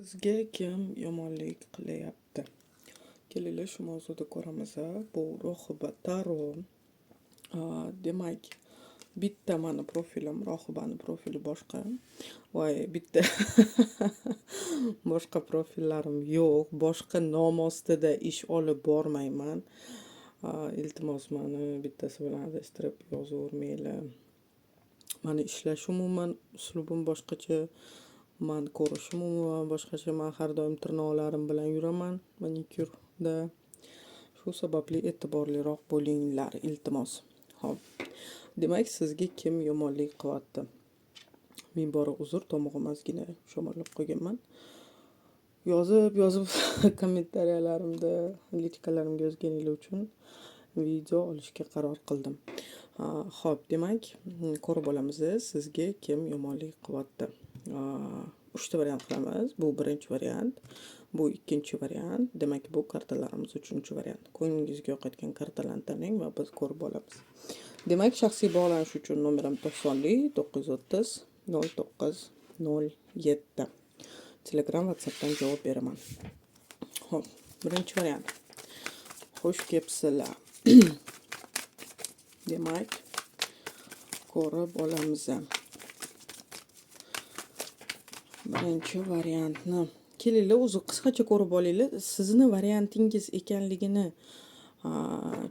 Sizga kim yomonlik qilyapti? Kelinglar, shu mavzuda ko'ramiz. Bu Rohiba Taro. Demak, bitta mani profilim, Rohibani profili boshqa. Voy, bitta boshqa profillarim yo'q. Boshqa nom ostida ish olib bormayman. Iltimos, mani bittasi bilan adashtirib yozavermanglar. Mani ishlash umuman uslubim boshqacha. Mani ko'rishim umuman boshqacha. Man har doim tirnoqlarim bilan yuraman manikyurda. Shu sababli e'tiborliroq bo'linglar, iltimos. Xo'p. Demak, sizga kim yomonlik qilyapti? Ming bora uzr, tomog'im ozgina shamollab qolganman. Yozib-yozib kommentariyalarimda, личка larimga yozganinglar uchun video olishga qaror qildim. Xo'p, demak, ko'rib olamiz, sizga kim yomonlik qilyapti. Uchta variant qilamiz. Bu birinchi variant, bu ikkinchi variant, demak, bu kartalarimiz uchinchi variant. Ko'nglingizga yoqayotgan kartalarni tanlang va biz ko'rib olamiz. Demak, shaxsiy bog'lanish uchun nomerim 90 930 09 07. Telegram, WhatsAppdan javob beraman. Xo'p, birinchi variant. Xush kelibsizlar. Demak, ko'rib olamiz. Birinchi variantni. Kelinglar, o'zi qisqacha ko'rib olinglar. Sizni variantingiz ekanligini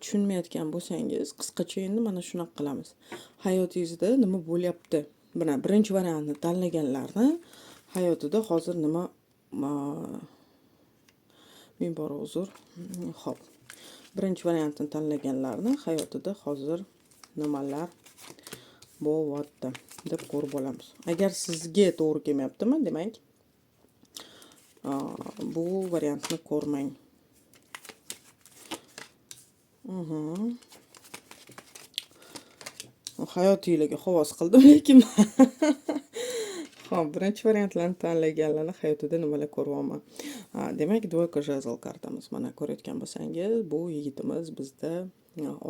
tushunmayotgan bo'lsangiz, qisqacha endi mana shunaqa qilamiz. Hayotingizda nima bo'lyapti? Mana birinchi variantni tanlaganlarni hayotida hozir nima, ming bora uzr. Xo'p. Birinchi variantni tanlaganlarni hayotida hozir nimalar bo'lyapti deb ko'rib olamiz. Agar sizga to'g'ri kelmayaptimi, demak, bu variantni ko'rmang. Hayotinglarga havas qildim lekin. Xo'p, birinchi variantlarni tanlaganlarni hayotida nimalar ko'ryapman? Demak, двойка жезл kartamiz. Mana ko'rayotgan bo'lsangiz, bu yigitimiz bizda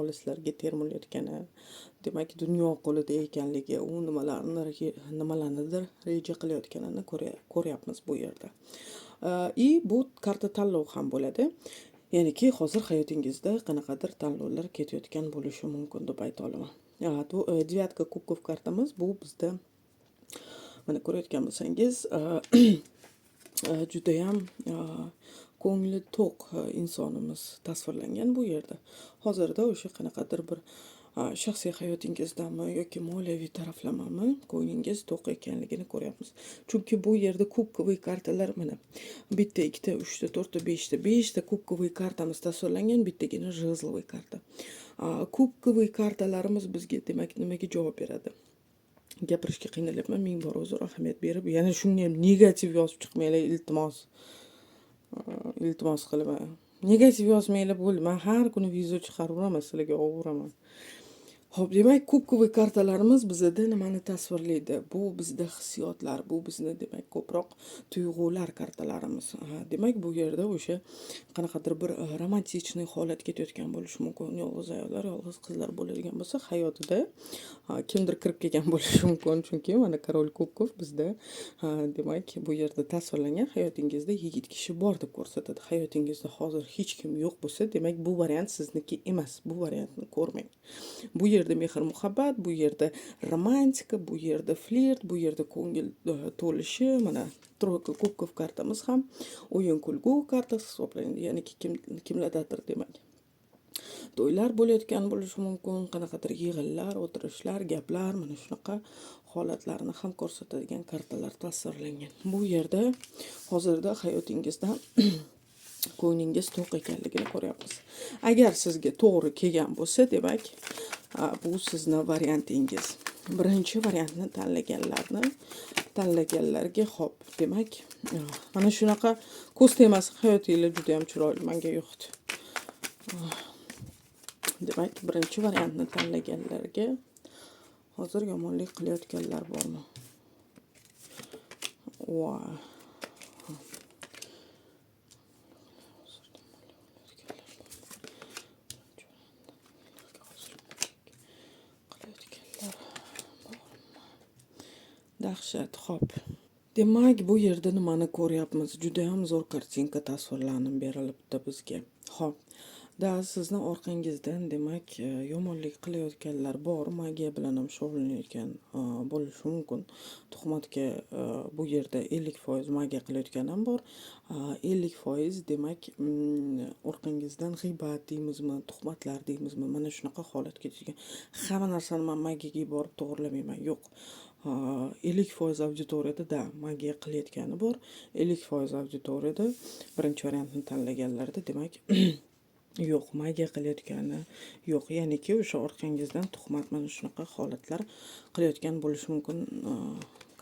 olislarga termilayotgani, demak, dunyo qo'lida ekanligi, u nimalarnidir reja qilayotganini ko'ryapmiz bu yerda. И bu karta tanlov ham bo'ladi. Ya'niki hozir hayotingizda qanaqadir tanlovlar ketayotgan bo'lishi mumkin deb ayta olaman. Девятка кубков kartamiz bu bizda, mana ko'rayotgan bo'lsangiz, judayam ko'ngli to'q insonimiz tasvirlangan bu yerda. Hozirda o'sha qanaqadir bir shaxsiy hayotingizdami yoki moliyaviy taraflamami ko'nglingiz to'q ekanligini ko'ryapmiz. Chunki bu yerda кубковый kartalar, mana bitta, ikkita, uchta, to'rtta, beshta, beshta кубковый kartamiz tasvirlangan, bittagina жезловый karta. Кубковый kartalarimiz bizga, demak, nimaga javob beradi? Gapirishga qiynalyapman, ming bor uzr, ahamiyat berib, yana shunga ham negativ yozib chiqmanglar, iltimos. Iltimos qilaman. Negativ yozmanglar, bo'ldi. Men har kuni video chiqaraveraman, sizlarga overaman. Xo'p, demak, кубковый kartalarimiz bizada nimani tasvirlaydi? Bu bizda hissiyotlar, bu bizni, demak, ko'proq tuyg'ular kartalarimiz. Demak, bu yerda o'sha qanaqadir bir романтичный holat ketayotgan bo'lishi mumkin. Yolg'iz ayollar, yolg'iz qizlar bo'ladigan bo'lsa, hayotida kimdir kirib kelgan bo'lishi mumkin. Chunki mana король кубков bizda, demak, bu yerda tasvirlangan, hayotingizda yigit kishi bor deb ko'rsatadi. Hayotingizda hozir hech kim yo'q bo'lsa, demak, bu variant sizniki emas. Bu variantni ko'rmang. Bu yerda mehr-muhabbat, bu yerda romantika, bu yerda flirt, bu yerda ko'ngil to'lishi, mana тройка кубков kartamiz ham o'yin kulgu kartasi hisoblanadi. Ya'niki kim kimlardadir, demak, to'ylar bo'layotgan bo'lishi mumkin, qanaqadir yig'inlar, o'tirishlar, gaplar, mana shunaqa holatlarni ham ko'rsatadigan kartalar tasvirlangan. Bu yerda hozirda hayotingizda ko'nglingiz to'q ekanligini ko'ryapmiz. Agar sizga to'g'ri kelgan bo'lsa, demak, bu sizni variantingiz. Birinchi variantni tanlaganlarga, xo'p, demak, mana shunaqa ko'z tegmasin, hayotinglar juda ham chiroyli, menga yoqdi. Demak, birinchi variantni tanlaganlarga hozir yomonlik qilayotganlar bormi? Va qilayotganlar bormi? Dahshat, xo'p. Demak, bu yerda nimani ko'ryapmiz? Judayam zo'r картинка tasvirlanib berilibdi bizga. Xo'p, да, sizni orqangizdan, demak, yomonlik qilayotganlar bor, magiya bilan ham shug'ullanayotgan bo'lishi mumkin. Tuhmatga bu yerda 50% magiya qilayotgan ham bor. 50%, demak, orqangizdan g'iybat deymizmi, tuhmatlar deymizmi, mana shunaqa holatga tushgan. Hamma narsani man magiyaga yuborib to'g'rilamayman, yo'q. 50% auditoriyada, да, magiya qilayotgani bor. 50% auditoriyada, birinchi variantni tanlaganlarda, demak, yo'q, magiya qilayotgani yo'q. Ya'niki o'sha orqangizdan tuhmat, mana shunaqa holatlar qilayotgan bo'lishi mumkin,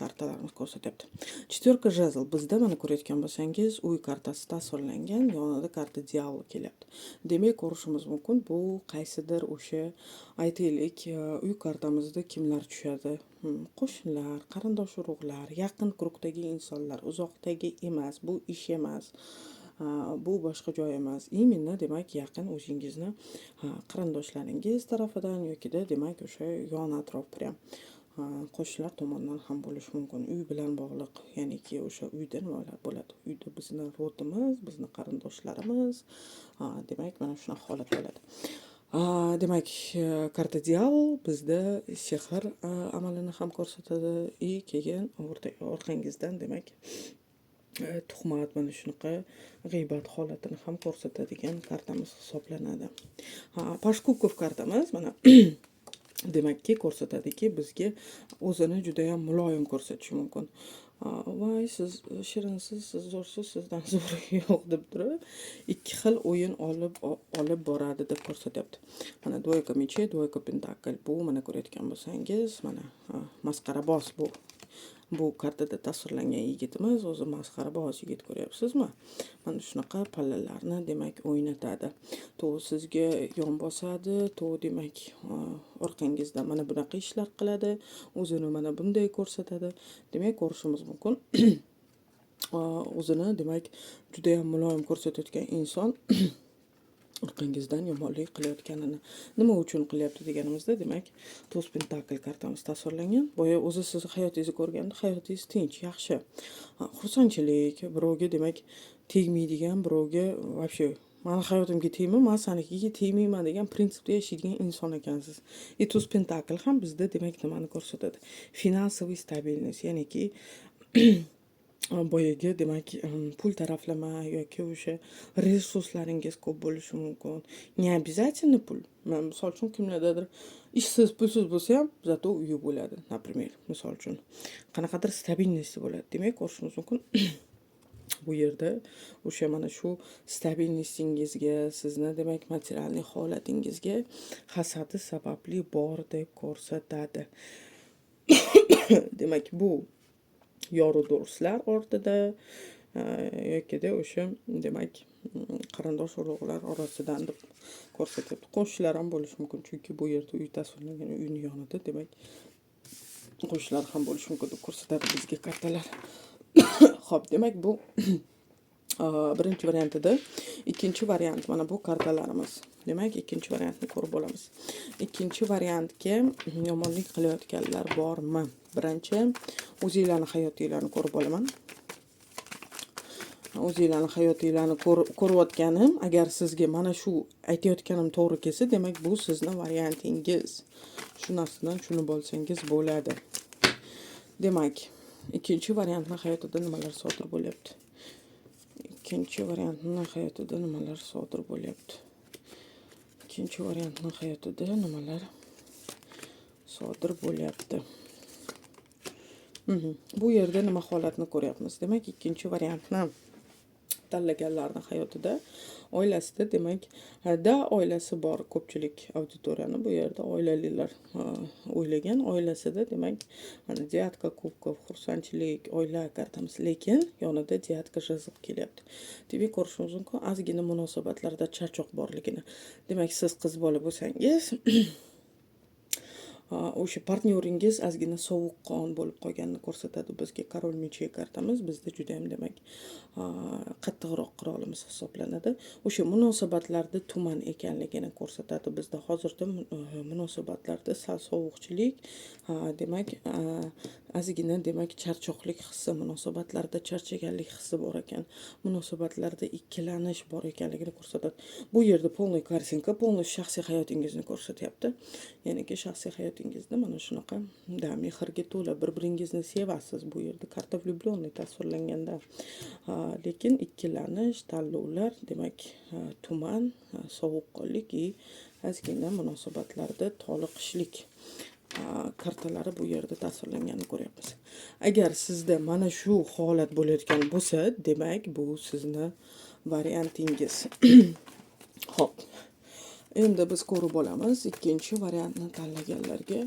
kartalarimiz ko'rsatyapti. Четверка жезл bizda, mana ko'rayotgan bo'lsangiz, uy kartasi tasvirlangan, yonida карта дьявол kelyapti. Demak, ko'rishimiz mumkin, bu qaysidir o'sha, aytaylik, uy kartamizda kimlar tushadi? Qo'shnilar, qarindosh urug'lar, yaqin круг dagi insonlar, uzoqdagi emas, bu ish emas. Bu boshqa joy emas. Именно, demak, yaqin o'zingizni qarindoshlaringiz tarafidan yokida, demak, o'sha yon atrof prям qo'shnilar tomonidan ham bo'lishi mumkin. Uy bilan bog'liq, ya'niki o'sha uyda nimalar bo'ladi? Uyda bizni род imiz, bizni qarindoshlarimiz, demak, mana shunaqa holat bo'ladi. Demak, карта дьявол bizda sehr amalini ham ko'rsatadi и keyin orqangizdan, demak, tuhmat, mana shunaqa g'iybat holatini ham ko'rsatadigan kartamiz hisoblanadi. Ha, Паж кубков kartamiz mana, demakki, ko'rsatadiki, bizga o'zini judayam muloyim ko'rsatishi mumkin. "Voy, siz shirinsiz, siz zo'rsiz, sizdan zo'ri yo'q", deb turib, ikki xil o'yin olib boradi deb ko'rsatyapti. Mana двойка мечей, двойка пентакль. Bu, mana ko'rayotgan bo'lsangiz, mana masxaraboz bu. Bu kartada tasvirlangan yigitimiz o'zi masxaraboz yigit, ko'ryapsizmi? Mana shunaqa pallalarni, demak, o'ynatadi. To sizga yon bosadi, to, demak, orqangizdan mana bunaqa ishlar qiladi, o'zini mana bunday ko'rsatadi. Demak, ko'rishimiz mumkin. O'zini, demak, judayam muloyim ko'rsatayotgan inson orqangizdan yomonlik qilayotganini. Nima uchun qilyapti deganimizda, demak, Туз пентакль kartamiz tasvirlangan. Boya o'zi sizni hayotingizni ko'rganda, hayotingiz tinch, yaxshi. Xursandchilik, birovga, demak, tegmaydigan, birovga вообще "Mani hayotimga tegma, man sanikiga tegmayman" degan prinsipda yashaydigan inson ekansiz. И Туз пентакль ham bizda, demak, nimani ko'rsatadi? Финансовый стабильность, ya'niki boyagi, demak, pul taraflama yoki o'sha resurslaringiz ko'p bo'lishi mumkin. Не обязательно pul. Misol uchun, kimlardadir ishsiz, pulsiz bo'lsa ham, зато uyi bo'ladi, например, misol uchun. Qanaqadir стабильность bo'ladi. Demak, ko'rishimiz mumkin, bu yerda o'sha mana shu стабильность ingizga, sizni, demak, материальный holatingizga hasadi sababli bor deb ko'rsatadi. Demak, bu yoru do'stlar ortida yokida o'sha, demak, qarindosh urug'lar orasidan deb ko'rsatyapti. Qo'shnilar ham bo'lishi mumkin, chunki bu yerda uy tasvirlangan, uyni yonida, demak, qo'shnilar ham bo'lishi mumkin deb ko'rsatadi bizga kartalar. Xo'p, demak, bu birinchi variantida. Ikkinchi variant mana bu kartalarimiz. Demak, ikkinchi variantni ko'rib olamiz. Ikkinchi variantga yomonlik qilayotganlar bormi? Birinchi o'zinglarni hayotinglarni ko'rib olaman. O'zinglarni hayotinglarni ko'rayotganim, agar sizga mana shu aytayotganim to'g'ri kelsa, demak, bu sizni variantingiz. Shu narsadan tushunib olsangiz bo'ladi. Demak, ikkinchi variantni hayotida nimalar sodir bo'lyapti? Ikkinchi variantni hayotida nimalar sodir bo'lyapti? Ikkinchi variantni hayotida nimalar sodir bo'lyapti? Bu yerda nima holatni ko'ryapmiz? Demak, ikkinchi variantni tanlaganlarni hayotida, oilasida, demak, da, oilasi bor ko'pchilik auditoriyani bu yerda oilalilar o'ylagan. Oilasida, demak, mana девятка кубков, xursandchilik, oila kartamiz, lekin yonida девятка жезл kelyapti. Demak, ko'rishimiz mumkin ozgina munosabatlarda charchoq borligini. Demak, siz qiz bola bo'lsangiz, O'sha partnyoringiz ozgina sovuqqon bo'lib qolganini ko'rsatadi bizga король мечей kartamiz. Bizda judayam, demak, qattiqroq qirolimiz hisoblanadi. O'sha munosabatlarda tuman ekanligini ko'rsatadi. Bizda hozirda munosabatlarda sal sovuqchilik, demak, ozgina, demak, charchoqlik hissi, munosabatlarda charchaganlik hissi bor ekan, munosabatlarda ikkilanish bor ekanligini ko'rsatadi. Bu yerda полный картинка, полный shaxsiy hayotingizni ko'rsatyapti. Ya'niki shaxsiy hayotingizda mana shunaqa, да, mehrga to'la, bir biringizni sevasiz. Bu yerda karta влюбленный tasvirlanganda, lekin ikkilanish, tanlovlar, demak, tuman, sovuqqonlik и ozgina munosabatlarda toliqishlik kartalari bu yerda tasvirlanganini ko'ryapmiz. Agar sizda mana shu holat bo'layotgan bo'lsa, demak, bu sizni variantingiz. Ho'p, endi biz ko'rib olamiz ikkinchi variantni tanlaganlarga.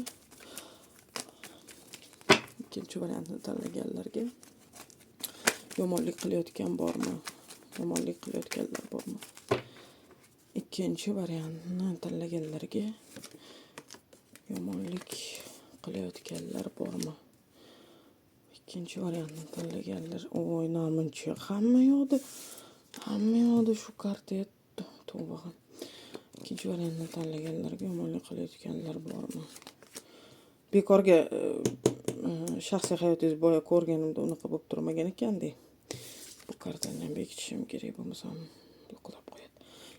Ikkinchi variantni tanlaganlarga yomonlik qilayotgan bormi? Yomonlik qilayotganlar bormi? Ikkinchi variantni tanlaganlarga yomonlik qilayotganlar bormi? Ikkinchi variantni tanlaganlar. Oy, namuncha hamma yoqda shu karta. Tavba. Ikkinchi variantni tanlaganlarga yomonlik qilayotganlar bormi? Bekorga shaxsiy hayotingiz boya ko'rganimda unaqa bo'lib turmagan ekanda. Bu kartani ham bekitishim kerak, bo'lmasam bloklab qo'yadi.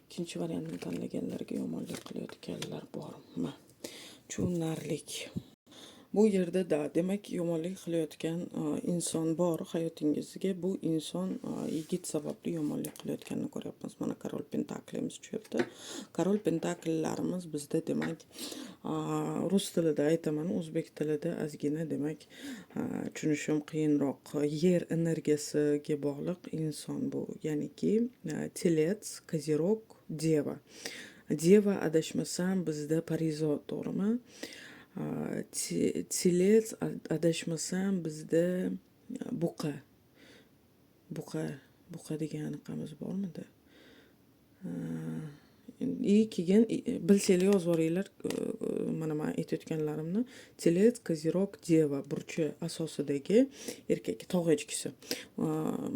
Ikkinchi variantni tanlaganlarga yomonlik qilayotganlar bormi? Tushunarlik. Bu yerda, да, demak, yomonlik qilayotgan inson bor hayotingizga. Bu inson yigit sababli yomonlik qilayotganini ko'ryapmiz. Mana, король pentaklimiz tushyapti. Король pentakllarimiz bizda, demak, rus tilida aytaman, o'zbek tilida ozgina, demak, tushunishim qiyinroq. Yer energiyasiga bog'liq inson bu. Ya'niki, Телец, Козерог, Дева. Дева, adashmasam, bizda parizod, to'g'rimi? Телец, adashmasam, bizda buqa. Buqa degan anaqamiz bormidi? И keyin bilsanglar, yozib yuboringlar mana man aytayotganlarimni. Телец, Козерог, Дева burchi asosidagi erkak, tog' echkisi.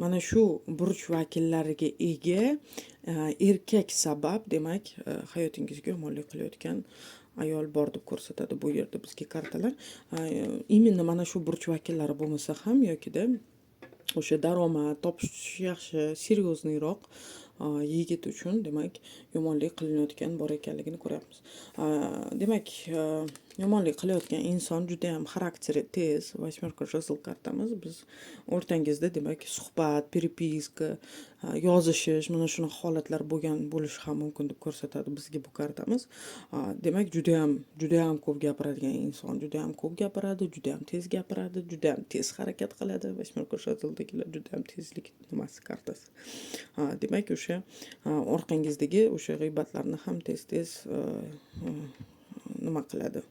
Mana shu burch vakillariga ega erkak sabab, demak, hayotingizga yomonlik qilayotgan ayol bor deb ko'rsatadi bu yerda bizga kartalar. Именно mana shu burch vakillari bo'lmasa ham yokida o'sha daromad topish yaxshi, серьезный roq yigit uchun, demak, yomonlik qilinayotgan bor ekanligini ko'ryapmiz. Demak, yomonlik qilayotgan inson judayam xarakteri tez. Восьмерка жезл kartamiz. Biz o'rtangizda, demak, suhbat, переписка, yozishish, mana shunaqa holatlar bo'lgan bo'lishi ham mumkin deb ko'rsatadi bizga bu kartamiz. Demak, judayam ko'p gapiradigan inson, judayam ko'p gapiradi, judayam tez gapiradi, judayam tez harakat qiladi. Восьмерка жезл dagilar judayam tezlik nimasi kartasi. Demak, o'sha orqangizdagi o'sha g'iybatlarni ham tez-tez nima qiladi,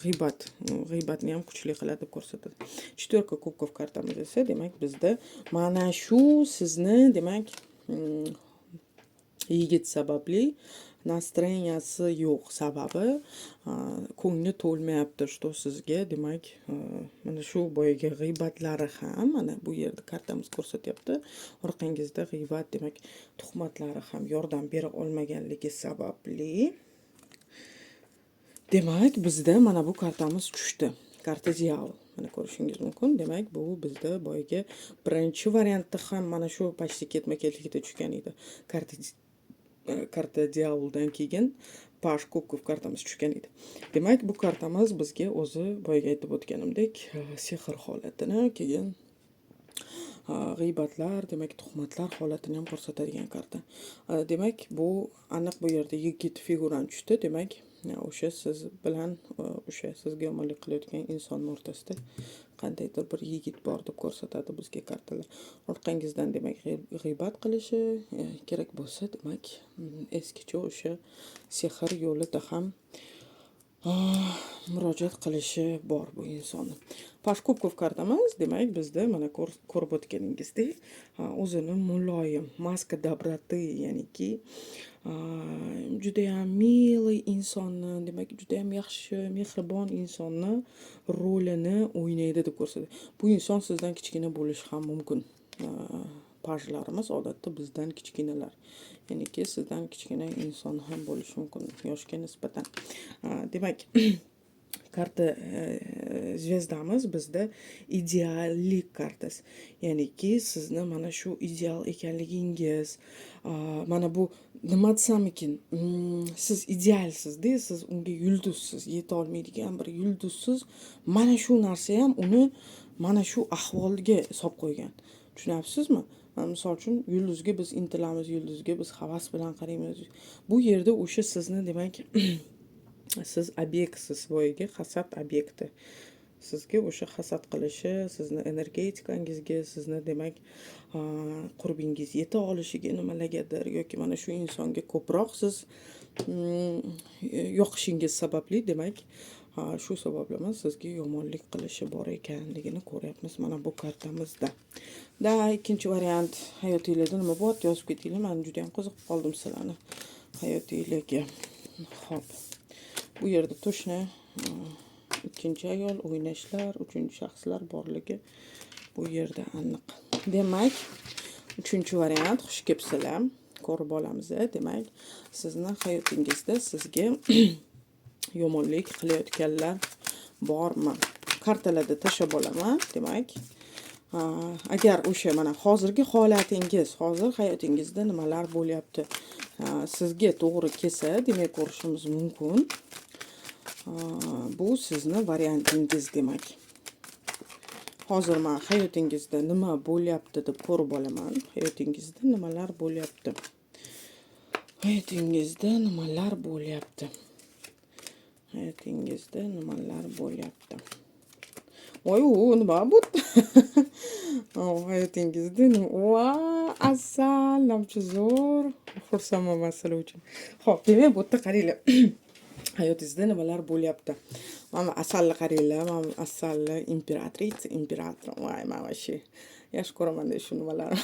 g'iybatni ham kuchli qiladi deb ko'rsatadi. Четверка кубков kartamiz esa, demak, bizda mana shu sizni, demak, yigit sababli настроения si yo'q, sababi ko'ngli to'lmayapti, что sizga, demak, mana shu boyagi g'iybatlari ham, mana bu yerda kartamiz ko'rsatyapti, orqangizda g'iybat, demak, tuhmatlari ham yordam bera olmaganligi sababli, demak, bizda mana bu kartamiz tushdi, karta дьявол. Mana, ko'rishingiz mumkin. Demak, bu bizda boyagi birinchi variantda ham mana shu почти ketma ketlikda tushgan edi. Karta дьявол dan keyin паж кубков kartamiz tushgan edi. Demak, bu kartamiz bizga o'zi boyagi aytib o'tganimdek, sehr holatini, keyin g'iybatlar, demak, tuhmatlar holatini ham ko'rsatadigan karta. Demak, bu aniq, bu yerda yigit figurani tushdi. Demak, o'sha siz bilan o'sha sizga yomonlik qilayotgan insonni o'rtasida qandaydir bir yigit bor deb ko'rsatadi bizga kartalar. Orqangizdan, demak, g'iybat qilishi, kerak bo'lsa, demak, eskicha o'sha sehr yo'lida ham. Murojaat qilishi bor bu insonni. Паж кубков kartamiz, demak, bizda mana ko'rib o'tganingizdek, o'zini muloyim, маска доброты, ya'niki judayam милый insonni, demak, judayam yaxshi, mehribon insonni rolini o'ynaydi deb ko'rsatadi. Bu inson sizdan kichkina bo'lishi ham mumkin. Pajlarimiz odatda bizdan kichkinalar. Ya'niki sizdan kichkina inson ham bo'lishi mumkin yoshga nisbatan. Demak, karta звезда miz bizda ideallik kartasi. Ya'niki sizni mana shu ideal ekanligingiz, mana bu, nima desam ekan, siz idealsizda, siz unga yulduzsiz, yeta olmaydigan bir yulduzsiz. Mana shu narsa ham uni mana shu ahvolga solib qo'ygan. Tushunyapsizmi? Mana, misol uchun, yulduzga biz intilamiz, yulduzga biz havas bilan qaraymiz. Bu yerda o'sha sizni, demak, siz obyektsiz, boyagi hasad obyekti. Sizga o'sha hasad qilishi, sizni energetikangizga, sizni, demak, qurbingiz yeta olishiga nimalargadir yoki mana shu insonga ko'proq siz yoqishingiz sababli, demak, shu sababli sizga yomonlik qilishi bor ekanligini ko'ryapmiz mana bu kartamizda. Да, ikkinchi variant, hayotinglarda nima bo'lyapti, yozib ketinglar. Man judayam qiziqib qoldim sizlarni hayotinglarga. Xo'p. Bu yerda точно ikkinchi ayol, o'ynashlar, uchinchi shaxslar borligi bu yerda aniq. Demak, uchinchi variant, xush kelibsizlar. Ko'rib olamiz. Demak, sizni hayotingizda sizga yomonlik qilayotganlar bormi? Kartalarda tashlab olaman. Demak, agar o'sha mana hozirgi holatingiz, hozir hayotingizda nimalar bo'lyapti, sizga to'g'ri kelsa, demak, ko'rishimiz mumkin. Bu sizni variantingiz, demak. Hozir man hayotingizda nima bo'lyapti deb ko'rib olaman. Hayotingizda nimalar bo'lyapti? Hayotingizda nimalar bo'lyapti? Hayotingizda nimalar bo'lyapti? Voy, u nima bu? Hayotingizda nima? Va, asal, namcha zo'r. Xursandman masala uchun. Xo'p, demak, bu yerda qaranglar. Hayotingizda nimalar bo'lyapti? Mana asalni qaranglar, mana asalni, императрица, император. Voy, man вообще yaxshi ko'raman shu nimalarni.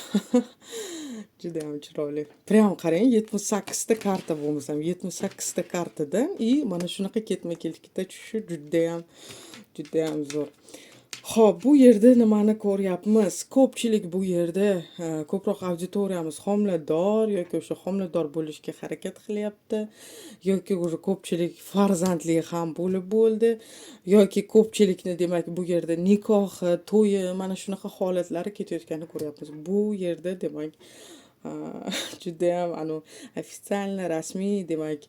Judayam chiroyli. Прям qarang, 78 ta karta bo'lmasam, 78 ta kartada и mana shunaqa ketma-ketlikda tushishi judayam, judayam zo'r. Xo'p, bu yerda nimani ko'ryapmiz? Ko'pchilik bu yerda, ko'proq auditoriyamiz homilador yoki o'sha homilador bo'lishga harakat qilyapti, yoki уже ko'pchilik farzandli ham bo'lib bo'ldi, yoki ko'pchilikni, demak, bu yerda nikohi, to'yi, mana shunaqa holatlari ketayotganini ko'ryapmiz. Bu yerda, demak, judayam anavi официально, rasmiy, demak,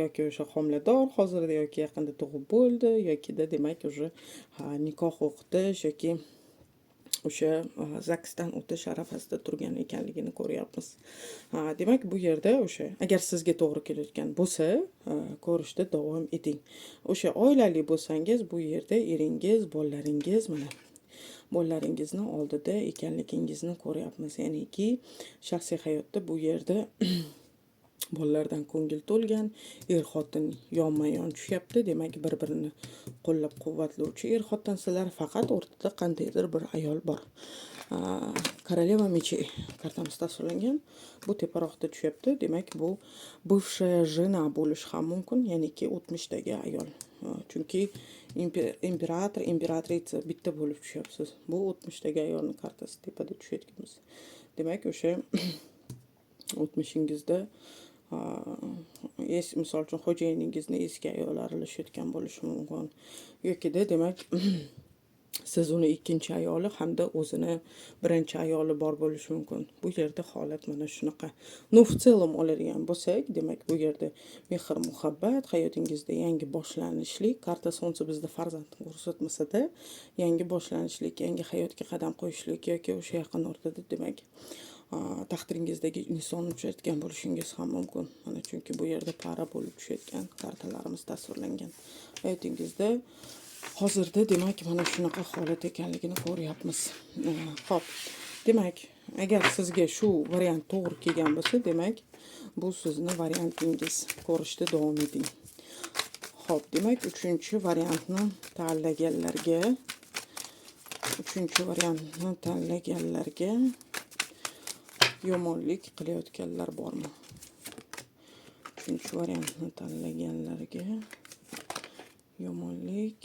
yoki o'sha homilador hozirda yoki yaqinda tug'ib bo'ldi, yokida, demak, уже nikoh o'qitish yoki o'sha ZAGSdan o'tish arafasida turgan ekanligini ko'ryapmiz. Demak, bu yerda o'sha agar sizga to'g'ri kelayotgan bo'lsa, ko'rishda davom eting. O'sha oilali bo'lsangiz, bu yerda eringiz, bolalaringiz, mana bolalaringizni oldida ekanligingizni ko'ryapmiz. Ya'niki shaxsiy hayotda bu yerda bolalardan ko'ngil to'lgan, er-xotin yonma-yon tushyapti. Demak, bir-birini qo'llab-quvvatlovchi er-xotinsizlar, faqat o'rtada qandaydir bir ayol bor. Королева мечей kartamiz tasvirlangan. Bu teparoqda tushyapti. Demak, bu бывшая жена bo'lishi ham mumkin, ya'niki o'tmishdagi ayol. Chunki император, императрица bitta bo'lib tushyapsiz. Bu o'tmishdagi ayolning kartasi tepada tushayotgan bo'lsa. Demak, o'sha o'tmishingizda misol uchun, xo'jayiningizni eski ayoli aralashayotgan bo'lishi mumkin. Yokida, demak, siz uni ikkinchi ayoli hamda o'zini birinchi ayoli bor bo'lishi mumkin. Bu yerda holat mana shunaqa. Но в целом oladigan bo'lsak, demak, bu yerda mehr-muhabbat, hayotingizda yangi boshlanishlik, карта Солнца bizda farzandni ko'rsatmasa-da, yangi boshlanishlik, yangi hayotga qadam qo'yishlik yoki o'sha yaqin o'rtada, demak, taqdiringizdagi insonni uchratgan bo'lishingiz ham mumkin. Mana, chunki bu yerda пара bo'lib tushayotgan kartalarimiz tasvirlangan. Hayotingizda hozirda, demak, mana shunaqa holat ekanligini ko'ryapmiz. Xo'p, demak, agar sizga shu variant to'g'ri kelgan bo'lsa, demak, bu sizni variantingiz. Ko'rishda davom eting. Ho'p, demak, uchinchi variantni tanlaganlarga, uchinchi variantni tanlaganlarga yomonlik qilayotganlar bormi? Uchinchi variantni tanlaganlarga yomonlik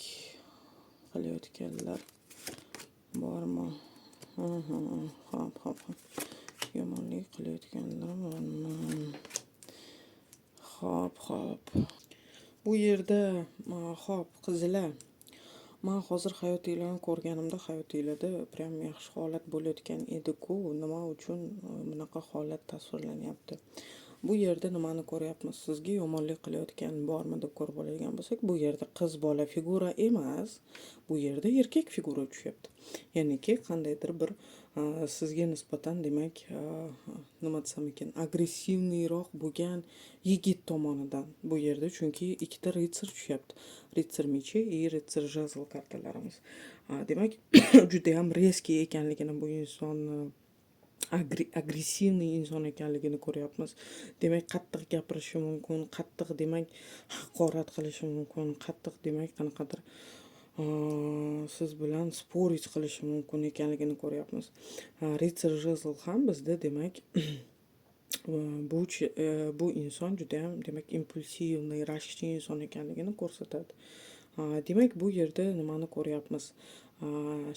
qilayotganlar bormi? Hop. Yomonlik qilayotganlar bormi? Hop. Bu yerda, hop, qizlar, man hozir hayotinglarni ko'rganimda, hayotinglarda прям yaxshi holat bo'layotgan edi-ku. Nima uchun bunaqa holat tasvirlanyapti? Bu yerda nimani ko'ryapmiz? Sizga yomonlik qilayotgan bormi deb ko'rib oladigan bo'lsak, bu yerda qiz bola figura emas, bu yerda erkak figura tushyapti. Ya'niki qandaydir bir sizga nisbatan, demak, nima desam ekan, агрессивный roq bo'lgan yigit tomonidan bu yerda, chunki ikkita рыцарь tushyapti. Рыцарь мечей и рыцарь жезл kartalarimiz. Demak, judayam резкий ekanligini, bu insonni агрессивный inson ekanligini ko'ryapmiz. Demak, qattiq gapirishi mumkin, qattiq, demak, haqorat qilishi mumkin, qattiq, demak, qanaqadir siz bilan спорить qilishi mumkin ekanligini ko'ryapmiz. Рыцарь жезл ham bizda, demak, bu inson judayam, demak, импульсивный, rashkchi inson ekanligini ko'rsatadi. Demak, bu yerda nimani ko'ryapmiz?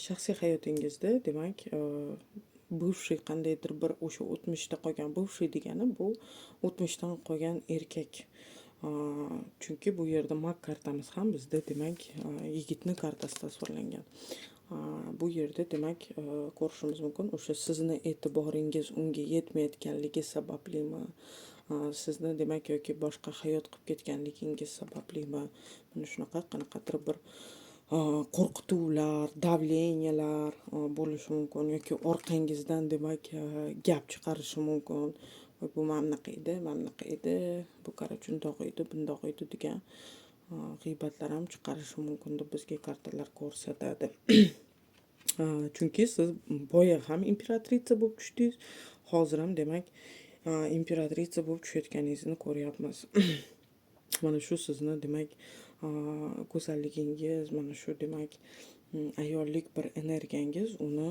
Shaxsiy hayotingizda, demak, бывший, qandaydir bir o'sha o'tmishda qolgan, бывший degani bu o'tmishdan qolgan erkak. Chunki bu yerda маг kartamiz ham bizda, demak, yigitni kartasi tasvirlangan. Bu yerda, demak, ko'rishimiz mumkin, o'sha sizni e'tiboringiz unga yetmayotganligi sabablimi, sizni, demak, yoki boshqa hayot qilib ketganligingiz sabablimi, mana shunaqa qanaqadir bir qo'rqituvlar, давления lar bo'lishi mumkin yoki orqangizdan, demak, gap chiqarishi mumkin. "Voy, bu mana bunaqa edi, mana bunaqa edi, bu, короче, undoq edi, bundoq edi" degan g'iybatlar ham chiqarishi mumkin deb bizga kartalar ko'rsatadi. Chunki siz boya ham императрица bo'lib tushdingiz, hozir ham, demak, императрица bo'lib tushayotganingizni ko'ryapmiz. Mana shu sizni, demak, go'zalligingiz, mana shu, demak, ayollik bir energiyangiz uni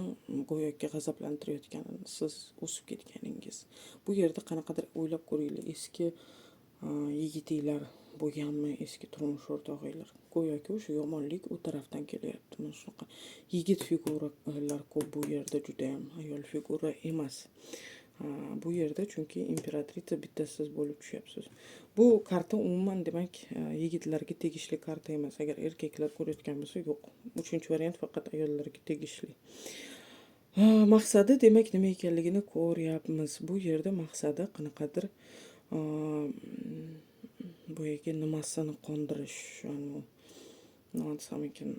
go'yoki g'azablantirayotganini, siz o'sib ketganingiz. Bu yerda qanaqadir, o'ylab ko'ringlar, eski yigitinglar bo'lganmi, eski turmush o'rtog'inglar. Go'yoki o'sha yomonlik u tarafdan kelyapti. Mana shunaqa yigit figuralar ko'p bu yerda judayam, ayol figura emas. Bu yerda chunki императрица bitta siz bo'lib tushyapsiz. Bu karta umuman, demak, yigitlarga tegishli karta emas. Agar erkaklar ko'rayotgan bo'lsa, yo'q. Uchinchi variant faqat ayollarga tegishli. Maqsadi, demak, nima ekanligini ko'ryapmiz. Bu yerda maqsadi qanaqadir boyagi nimasini qondirish, nima desam ekan,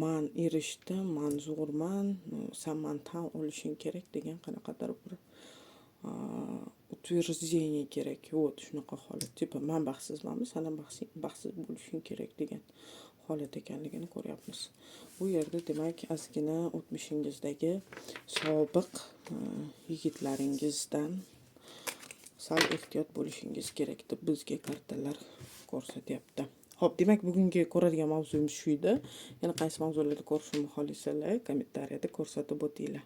man erishdim, man zo'rman, san mani tan olishing kerak degan qanaqadir bir утверждение kerak. Вот shunaqa holat. Типа man baxtsizmanmi, san ham baxtsiz bo'lishing kerak degan holat ekanligini ko'ryapmiz. Bu yerda, demak, ozgina o'tmishingizdagi sobiq yigitlaringizdan sal ehtiyot bo'lishingiz kerak deb bizga kartalar ko'rsatyapti. Xo'p, demak, bugungi ko'radigan mavzuyimiz shu edi. Yana qaysi mavzularda ko'rishimni xohlasanglar, kommentariyada ko'rsatib o'tinglar.